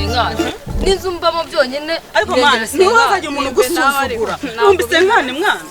cinquante n'inzu mbamo byonyine. Ariko irengera mwana, niho cinquante. hazajya umuntu ugusuzugura ibihumbi cinquante, mwana,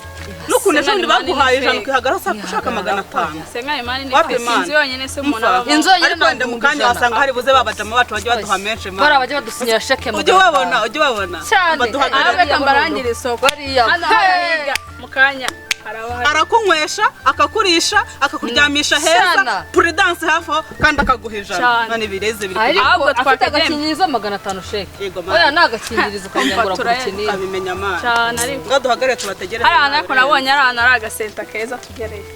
n'ukuntu ejo bundi baguhaye 100 ukihagarara ushaka 500. Cinquante man ni Wapi fake. man? Inzu yonyine se umuntu Umva. abamo? Inzu yonyine Ariko wenda mu ntabwo kanya 100. wasanga hari buze babajama bacu bajya baduha menshi, Bariya mwana. bajya badusinyira sheke Ujye 500. ubabona, ujye ubabona. Cyane. Baduhagarare. Ahubwo reka mbarangire isoko. Bariya. Hano hariya mu kanya haraba hari. Arakunywesha, akakurisha, akakuryamisha heza. Sana. Prudence hafi aho, kandi akaguha 100. Cyane. None ibireze biri Ariko Ahubwo afite twakagenda. agakingirizo 500 sheke. Yego, mana. Oya, ni agakingirizo ukanyangura ku Turayenda. kinini. Ukabimenya, mana. Cyane ariko. Ngo duhagarare tubategereze. Hari ahantu ariko nabonye ari ahantu hari agasenta keza tugereye.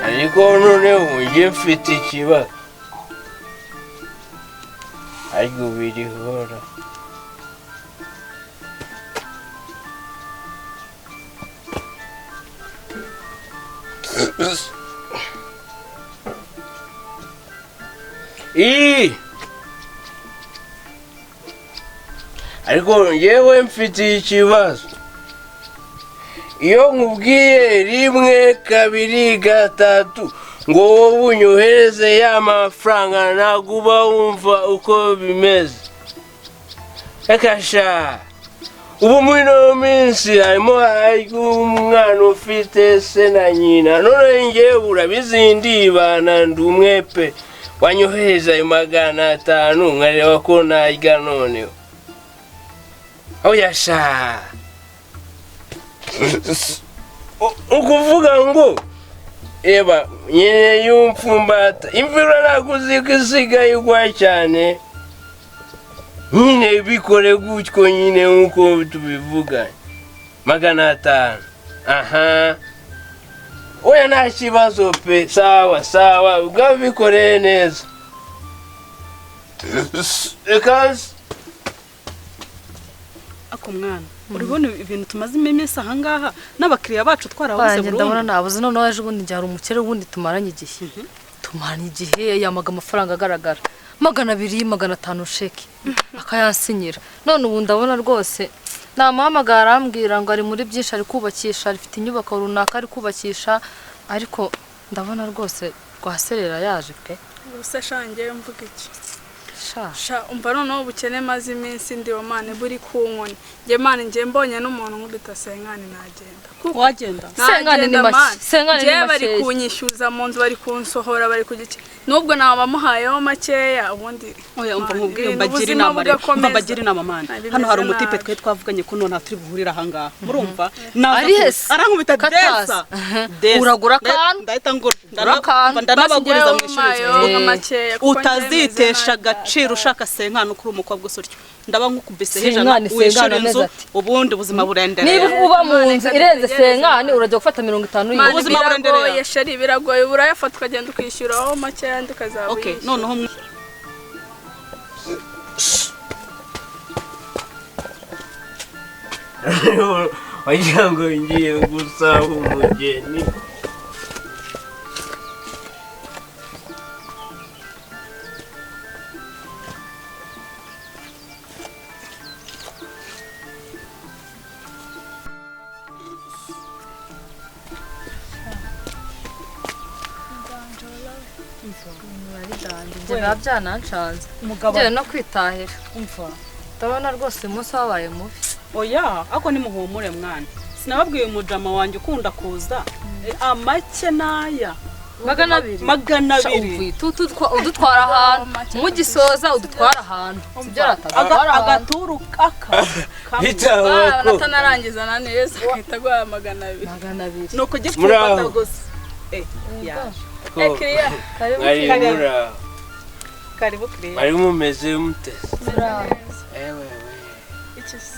Ariko noneho njye mfite ikibazo, ariko birihora. Ii! Ariko njyewe mfite ikibazo, iyo nkubwiye rimwe, kabiri, gatatu ngo wowe unyohereze ya mafaranga, ntabwo uba wumva uko bimeze. Reka sha, ubu muri ino minsi harimo umwana ufite se na nyina. None njyewe urabizi, ndibana, ndi umwe pe. Wanyohereza ayo 500 nkareba ko narya noneho. Oya sha, ukuvuga ngo eba nyine yumfumbata, imvura ntabwo uzi ko isigaye igwa cyane nyine. Bikore gutyo nyine nk'uko tubivuga, 500. Aha, oya, nta kibazo pe. Sawa sawa, ubwo bikoreye neza, reka. Ako mwana, urabona ibintu tumazemo iminsi ahangaha n'abakiriya bacu twarabuze Banjye ndabona burundu. Nabuze. Noneho ejo bundi njye hari umukire wundi tumaranye igihe, yamaga amafaranga agaragara 200, 500 sheke akayansinyira. None ubu ndabona rwose namuhamagara arambwira ngo ari muri byinshi, ari kubakisha, afite inyubako runaka ari kubakisha, ariko ndabona rwose rwaserera yaje pe. Ubuse shange mvuga iki? Sha. Sha, umva, noneho ubukene maze iminsi ndi man buri ku nkoni. Njye man, njye mbonye n'umuntu nkubita cinquante nagenda. Kuko Wagenda? Cinquante ni nagenda, make. man. Cinquante ni Njyewe bari makeya. kunyishyuza mu nzu, bari kunsohora, bari ku gice, nubwo naba bamuhayeho makeya ubundi. Oya, umva Man, nkubwire, ibintu mbagire ubuzima inama rero. Umva, bugakomeza. mbagire inama, man. Ay, bimeze Hano hari umutipe nabi. twe twavuganye ko none turi buhurire ahangaha, murumva? Naza Ari hese? Arankubita Katazi. desa desa. Uragura akantu? Ndahita ngura. Ugura akantu. Ndanabaguriza Basi mu njyewe ishuri. umpayeho nka makeya, kuko njyewe meze Utazitesha nabi. agaciro ushaka cinquante kuri umukobwa usutyo. Ndaba nkukubise Cinquante, 100 wishyura cinquante inzu, amezi ati. ubundi ubuzima burendereye. Niba uba mu Imana nzu reka irenze dutegereze. Cinquante, urajya gufata 50 Man, y'ibihumbi. Ubuzima burendereye. Biragoye chéri, biragoye. Urayafata ukagenda ukishyuraho makeya, andi ukazaba Okay, uyishyura. noneho Wagira ngo ngiye gusaba umugeni. Ibyo biba byananshanze. Umugabo. Ngiye no kwitahira. Umva. Ndabona rwose uyu munsi wabaye mubi. Oya, ako nimuhumure mwana, sinababwiye umujama wanjye ukunda kuza? Amake n'aya. 200. Magana Sha, abiri. uvuye udutwara ahantu mugisoza, udutwara ahantu, sibyo rata? Udutwara ahantu. Agaturu aka kamwe. Bitaba ko Atanarangiza na neza agahita aguha 200. 200. Ni ukugipfupata Muraho. gusa. Yaje. Ko Kiriya. Karibu. Mwari Karibu. muraho? Karibu kiriya. Mwari mumeze mute? Muraho. Ewe we. Iki se?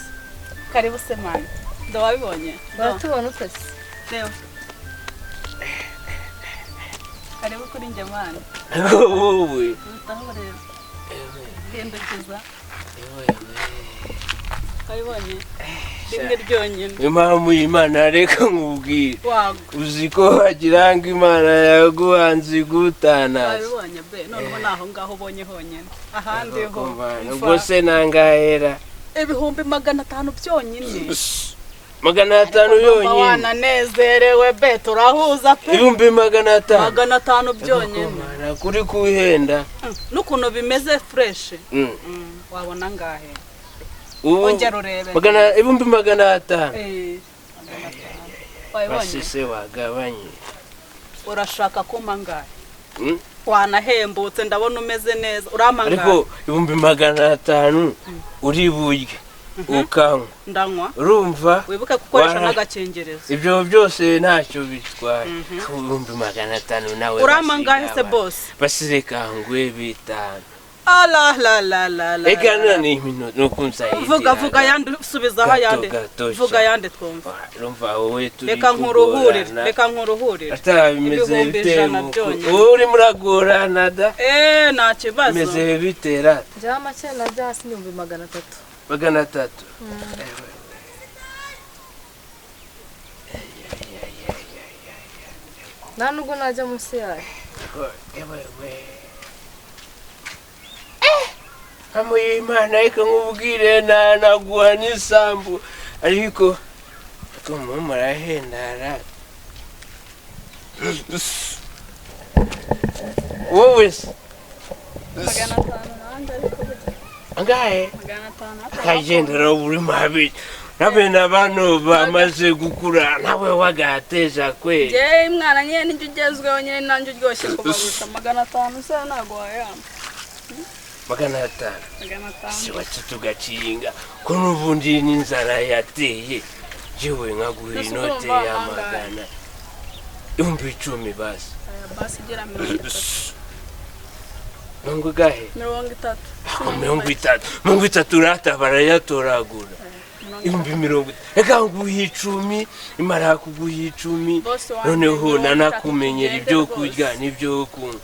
Karibu se mani, ndababibonye. Baratubona ute se? Reba. Karibu kuri njye mwana. Wowe Utaho rero. Hindukiza. Wabibonye? Rimwe ryonyine. Impamvu y'Imana, reka nkubwire. Wago. Uzi ko wagira ngo Imana yaguhanze igutanaza. Wabibonye be, noneho ni aho ngaho ubonye honyine. Ahandi ho. Ubwo se nangahera? 500,000 byonyine. 500 yonyine. Wananezerewe be, turahuza pe. 500,000. 500 byonyine. Kuri kuhenda. N'ukuntu bimeze fresh. Wabona ngahe? Ongera urebe. 500,000. Wabibonye? Basise wagabanye. Urashaka kumpa ngahe? Wanahembutse ndabona umeze neza. Urampa ngahe? Ariko 500,000 uri burye ukanywa. Ndanywa. Urumva? Wibuke gukoresha n'agakingirizo. Ibyo byose ntacyo bitwaye. 500,000 nawe. Urampa ngahe se boss? Basireka ngwe 5. Ala la la la la. Ega nani imino nukunza. Vuga vuga yandi, subizaho yandi. Vuga yandi twumva. Urumva wowe turi. Reka nkuruhurire, reka nkuruhurire. Atabimeze bite? Uri muragorana da? Nta kibazo. Meze bitera. Njya make najya hasi 300,000. 300. Nta nubwo najya munsi yayo. Hamwe Imana reka nkubwire naguha n'isambu ariko murahendara. Wowe se 500 nanjye ariko angahe? 500. Akagendera buri mabi nabe n'abantu bamaze gukura nawe wagateza kwe. Njye mwana nyine nijye ugezweho nyine nanjye uryoshye kubarusha. 500 se ntago wayampa. 500. 500. Si wacu tugacinga ko n'ubundi n'inzara yateye. Jewe nkaguha inote ya 100. 10,000 basi. Basi igera 30. Mirongo gahe? 30. 30. 30 urata barayatoragura. 30,000. Reka nguhe 10, imara kuguha 10. Noneho nanakumenyera ibyo kurya n'ibyo kunywa.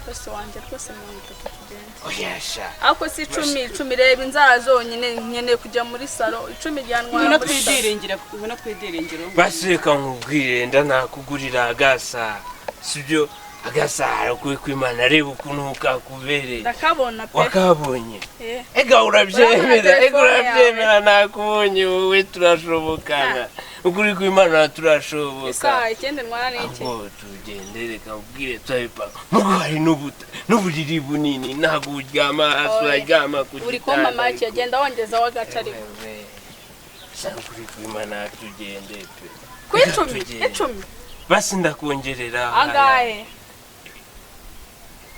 Bose wanjye rwose 30 tugende. Oyasha. Ako si 10, 10 reba inzara zonyine nkeneye kujya muri salo 10 ryanwara. Ngwino twidiringire, ngwino twidiringire. Baseka nkubwire ndanakugurira agasa. Sibyo agasa kuri kwimana reba ukuntu kakubereye. Ndakabona pe. Wakabonye. Ega urabyemera, ega urabyemera nakubonye wowe turashobokana. Ukuri kwimana turashoboka. Isaha ikende ntwara n'iki? Ahubwo tugende reka nkubwire turabipanga. Mugo hari n'uburiri bunini ntabwo uryama hasi uraryama ku gitanda. Uri kumpa make genda wongezaho agace ariko. Ukuri kwimana tugende pe. Ku 10, 10. Basi ndakongerera. Angahe?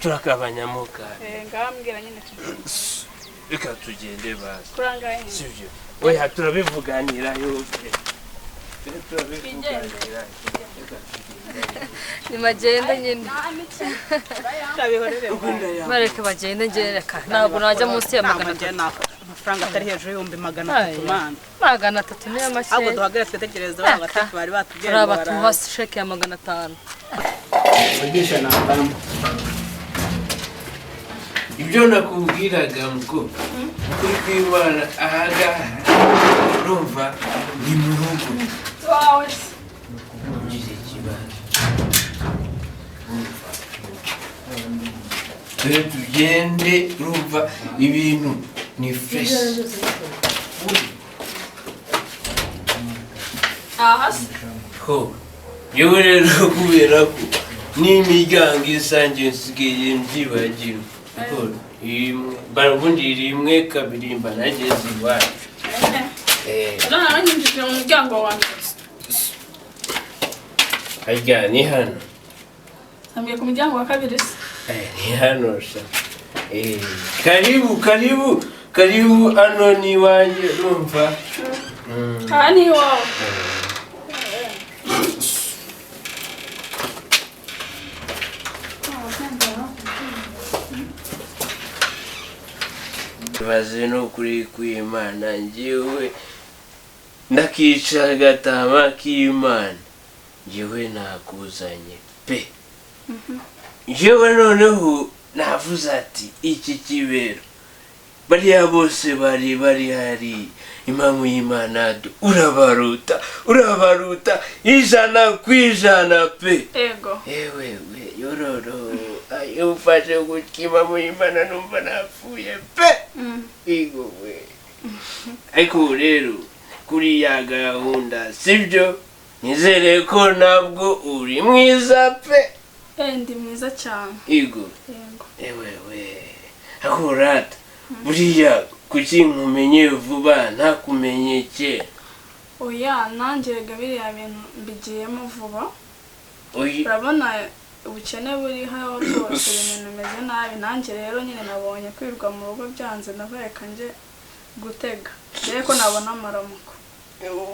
Turakabanyamo kare. Ngambwira nyine tugende. Reka tugende basi. Kurangahe? Sibyo. Oya turabivuganira yo pe. Turabivuganira. Nimagende nyine. Bareke bagende ngereka. Ntabwo najya munsi ya 500. Amafaranga atari hejuru y'300 mana. 300 niyo make. Ahubwo duhagarare twitegereze ba batatu bari batubwiye ngo batuha sheke ya 500. Mugisha nambamo. Ibyo nakubwiraga muko kuri kwimana ahangaha urumva ni mu rugo. Wawe se. Ugize ikibazo. Dore tugende urumva ibintu ni fresh. Aha se. Ho. Yewe rero kubera ko n'imiryango isangiye nsigaye mbyibagirwa. Ubundi rimwe kabiri mba nageze iwacu. None naranyinjije mu muryango wa mbere. Harya ni hano. Nambwiye ku muryango wa kabiri se. Ni hano sha. Karibu karibu karibu hano ni iwanjye urumva. Aha ni iwawe. Baze no kuri kwimana njyewe ndakica agatama k'Imana njyewe nakuzanye pe. Njyewe noneho navuze ati iki kibero bariya bose bari bari hari impamvu y'Imana urabaruta urabaruta 100% pe. Ego. Ewe we yororo ayo ufashe gutya impamvu y'Imana numva napfuye pe. Ego we. Ariko rero kuri ya gahunda sibyo nizere ko ntabwo uri mwiza pe. Ndi mwiza cyane. Ego. Yego. Ewe we. Akurata buriya kuki nkumenye vuba ntakumenye kera? Oya nanjye rega biriya bintu mbigiyemo vuba. Urabona ubukene buriho rwose ibintu bimeze nabi, nanjye rero nyine nabonye kwirirwa mu rugo byanze ndavuga nje gutega dore ko nabona amaramuko.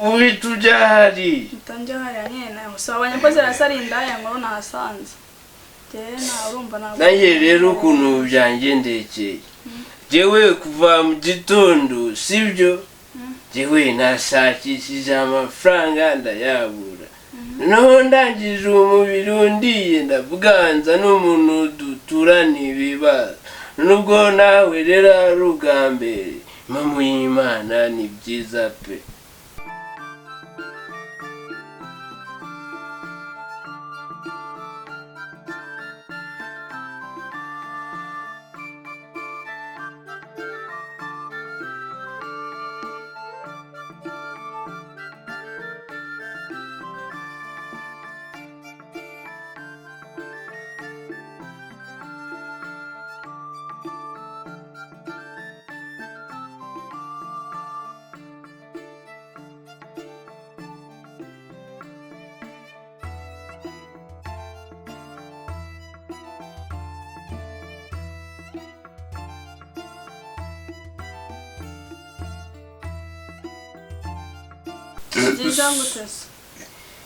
Uhita ujya hari? Mpita njya hariya nyine gusa wabonye ko zirasa ari indaya nkuru nahasanze. Nanjye rero ukuntu byangendekeye jewe kuva mu gitondo sibyo jewe nashakishije amafaranga ndayabura, noneho ndangije umubiri undiye ndavuganza n'umuntu duturana ibibazo, nubwo nawe rero ari ubwa mbere impamvu y'Imana ni byiza pe.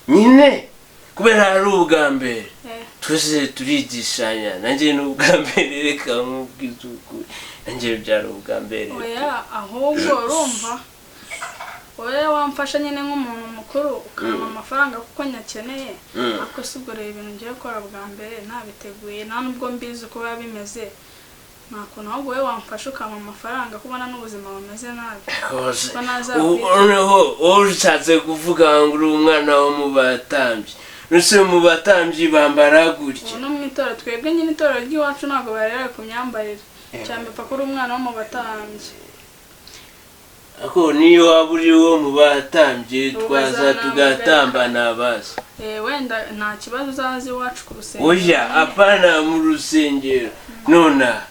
Nyine kubera ari ubwa mbere twese turigishanya, nanjye ni ubwa mbere reka nkubwize ukuri nanjye byari ubwa mbere. Oya ahubwo urumva wowe wamfasha nyine nk'umuntu mukuru ukampa amafaranga kuko nyakeneye, ariko si ubwo rero ibintu ngiye gukora bwa mbere ntabiteguye nta nubwo mbizi uko biba bimeze, nta kuntu ahubwo wowe wamfasha ukampa amafaranga kubona n'ubuzima bumeze nabi. Noneho wowe ushatse kuvuga ngo uri umwana wo mu batambyi, nuse mu batambyi bambara gutya? Ubu no mu itorero twebwe nyine itorero ry'iwacu ntabwo barera ku myambarire cyane, papa uri umwana wo mu batambyi. Ako niyo waba uri wo mu batambyi twaza tugatambana basi. Wenda nta kibazo uzaza iwacu ku rusengero. Oya apana mu rusengero nona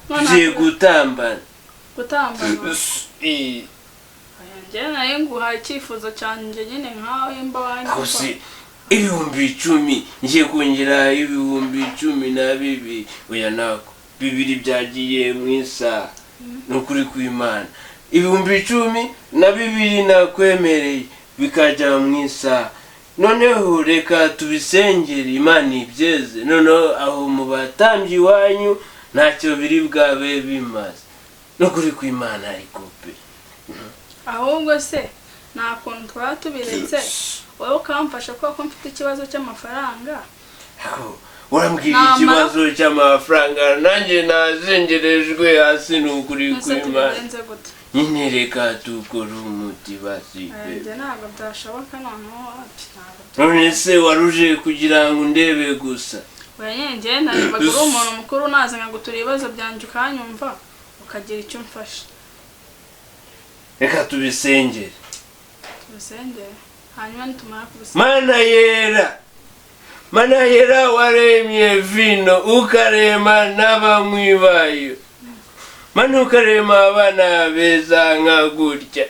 tugiye gutambana. Gutambana? Njye nayo nguhaye icyifuzo cyanjye nyine nkawe mba wanyumva. 10,000 ngiye kongera 12,000 oya nako 2 byagiye mu isaha ni ukuri kw'Imana. 12,000 nakwemereye bikajya mu isaha, noneho reka tubisengere Imana ibyeze, noneho aho mu batambyi iwanyu ntacyo biri bwabe bimaze ni ukuri kw'Imana ariko pe. Ahubwo se nta kuntu twaba tubiretse wowe ukamfasha kuko mfite ikibazo cy'amafaranga. Urambwira ikibazo cy'amafaranga nanjye nazengerejwe hasi ni ukuri kw'Imana. Nyine reka dukore umuti basi pe. Ntabwo byashoboka noneho. None se waruje kugira ngo ndebe gusa? Oya nyine njye narebaga uri umuntu mukuru naza nkagutura ibibazo byanjye ukanyumva ukagira icyo umfasha. Reka tubisengere. Tubisengere hanyuma nitumara kubisengera. Mana yera, Mana yera waremye vino ukarema n'abanywi bayo, Mana ukarema abana beza nka gutya,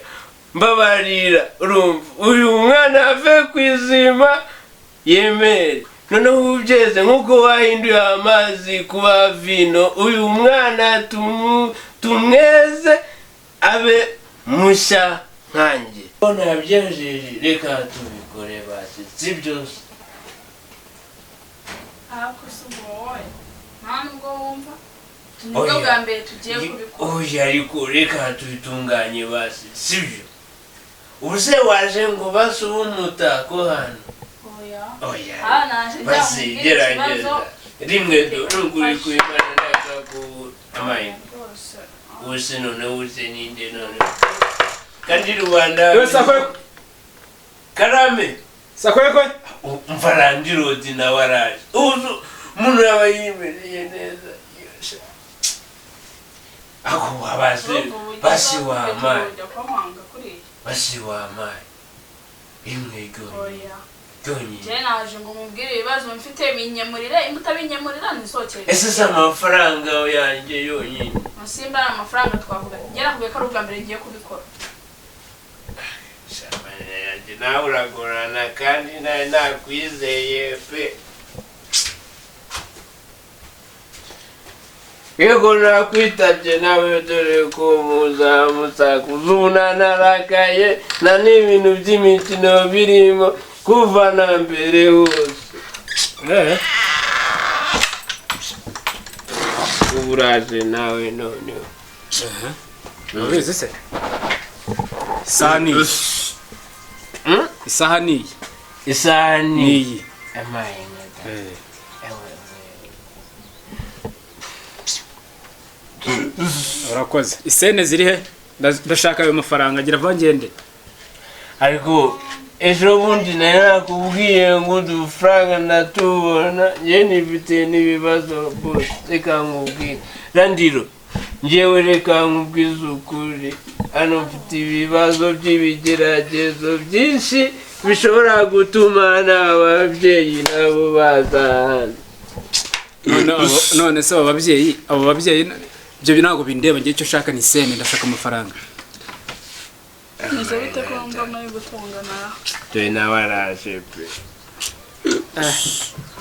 mbabarira urumva uyu mwana ave ku izima yemere, noneho ubyeze nk'uko wahinduye amazi kuba vino, uyu mwana tumweze abe mushya nkanjye. Nabyejeje reka tubikore basi sibyo? Ariko si ubwo wowe nta nubwo wumva nibwo bwa mbere tugiye kubikora. Oya ariko reka tubitunganye basi sibyo? Ubu se waje ngo basi ube umutako hano? Oya. Oya. Naje Basi njya gerageza. ikibazo Rimwe do nukuri kw'Imana ndakakubura amaye. Rwose. Wose none wose ninde none kandi rubanda. Yewe Sakwekwe. Karame. Sakwekwe. Umva landirodi nawe araje ubu umuntu yaba yimereye neza ako wabaze basi wamaye. Ujya kwamanga kuriya. Basi wamaye rimwe ryonyine. Oya. Ryonyine. Njye naje ngo mubwire ibibazo mfite binyemurire, imbuto binyemurira nisohokere. Ese si amafaranga yanjye yonyine? Simba ari amafaranga twavuga. Njye nakubwiye ko ari ubwa mbere ngiye kubikora. Shamana yanjye nawe uragorana kandi nawe nakwizeye pe. Yego nakwitabye nawe dore ko muzamusakuza ubu nanarakaye na n'ibintu by'imikino birimo kuva na mbere hose. Ubu uraje nawe noneho. Urabizi se? Isaha ni iyi. Isaha ni iyi. Isaha Ni ni iyi. amaye nka Urakoze. Isene ziri he? Ndashaka ayo mafaranga gira vuba ngende. Ariko ejo bundi nari nakubwiye ngo udufaranga ndatubona njye nifite n'ibibazo bose. Reka nkubwire randiro njyewe, reka nkubwize ukuri, hano mfite ibibazo by'ibigeragezo byinshi bishobora gutuma n'ababyeyi nabo baza hano. None se abo babyeyi ibyo ntabwo bindeba, njye icyo nshaka ni isene, ndashaka amafaranga. Nize bite ko wumva muri gutongana? Dore nawe araje pe.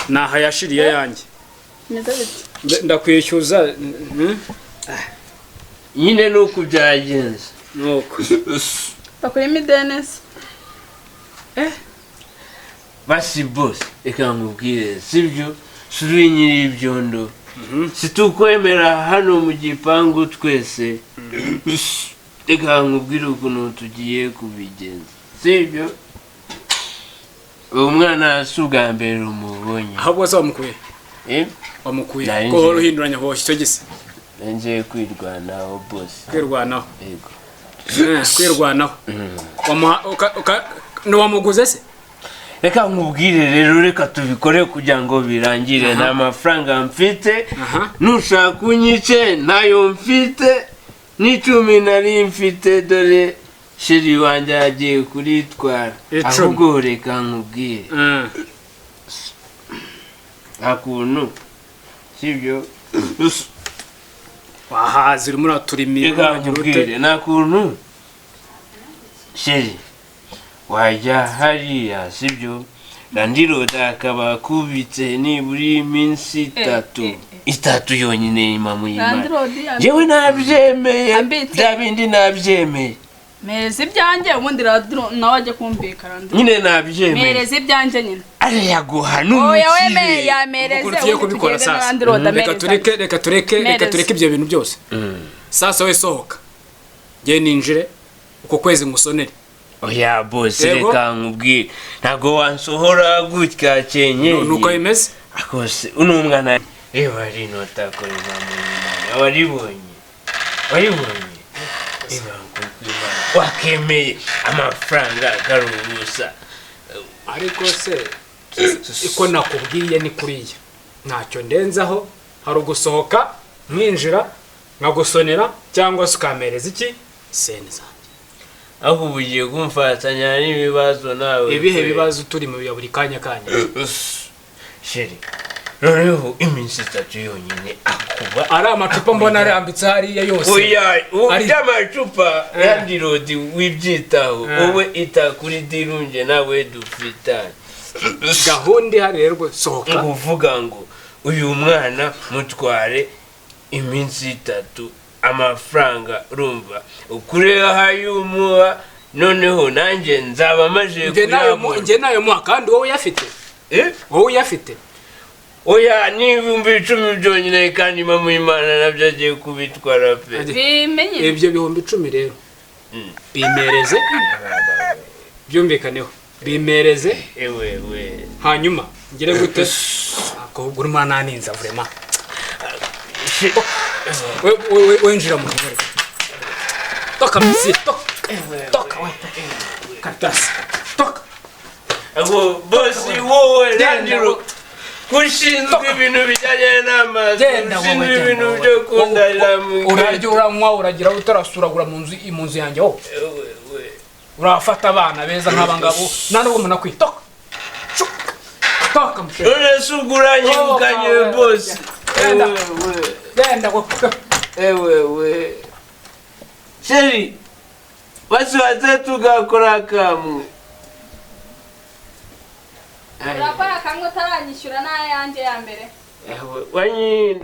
Naha yashiriye yanjye. Nize bite? Ndakwishyuza. Nyine ni uku byagenze. Nuko. Bakurimo ideni se? Basi bose reka nkubwire sibyo suri nyiri ibyondo situkwemera hano mu gipangu twese. Reka nkubwire ukuntu tugiye kubigenza sibyo. Uwo mwana si ubwa mbere umubonye. Ahubwo se wamukuye? Eh? Wamukuye Nari ko uhora ngiye. uhinduranya hoshye icyo gise. Ngiye kwirwanaho bose. Kwirwanaho. Yego. Kwirwanaho. Wamuha ntiwamuguze se? Reka nkubwire rero, reka tubikore kugira ngo birangire. Nta mafaranga mfite. Aha. Nushaka unyice ntayo mfite, n'icumi nari mfite dore sheri wanjye agiye kuritwara. Icumi. Ahubwo reka nkubwire nta kuntu sibyo. Wahazi urimo uraturimira Reka uragira ute? nkubwire nta kuntu sheri wajya hariya sibyo, landiroda akaba akubitse nibura iminsi itatu yonyine imamu y'Imana. Landirodi Njyewe nabyemeye. Ambitse. Bya bindi nabyemeye. Mereza ibyanjye ubundi Landiro nawe ajye kumvikana. Landiro. Nyine nabyemeye. Mereza ibyanjye nyine. Arayaguha Oya n'umukire. wemeye yamereze. Ukuntu tugiye kubikora tugende na sasa. Landirodi Reka amereza. tureke reka tureke reka Mereza. tureke ibyo bintu byose. Sasa we sohoka. Ngiye ninjire uko kwezi ngusonere. Oya bose Yego. reka nkubwire ntabwo wansohora gutya cyenyeye. Nuko bimeze. Akose uno mwana reba rino tako rizamuye Imana waribonye waribonye reba nkubwire Imana wakemeye amafaranga akari ubusa. Ariko se iko nakubwiye ni kuriya ntacyo ndenzaho, hari ugusohoka nkinjira nkagusonera cyangwa se ukampereza iki sene zanjye. Aho ubu ugiye kumfatanya n'ibibazo nawe Ibihe pe. bibazo turi mu ya buri kanya kanya. Sheri noneho iminsi itatu yonyine akuba Ari amacupa mbona arambitse hariya yose. Oya Ari- by'amacupa landirodi wibyitaho wowe ita kuri dirunge nawe dufitanye. Gahunda ihari rero sohoka. Nguvuga ngo uyu mwana mutware iminsi itatu amafaranga urumva ukureho ayumuha noneho nanjye nzaba maje Njye nayo kuyabona. njye nayo muha kandi wowe uyafite. Eh? Wowe uyafite. Oya ni 10,000 byonyine kandi mama Imana nabyo agiye kubitwara pe. Bimenye. Ibyo 10,000 rero bimereze byumvikaneho bimereze Ewe we. hanyuma ngire gute Ariko ubwo urimo uraninza vraiment. We winjira mu nzu. Toka misi, toka. Toka we. Karatasi. Toka. Ako bosi, wowe landiro kushinzwe ibintu bijyanye n'amazi, Genda wowe, ushinzwe genda ibintu wowe. byo kundarira mu Urarya, uranywa, uragira utarasuragura mu nzu yanjye wowe. Urafata abana beza nk'aba ngabo nta nubwo umuntu akwiye. Toka. Shuka. Toka mushe. None se ubwo uranyirukanye, Toka, we. bosi? Genda. Ewe, Genda wowe. ewe we, chérie, basi tugakora kamwe. Urakora kamwe utaranyishyura n'ayanjye ya mbere. Ewe wanyine.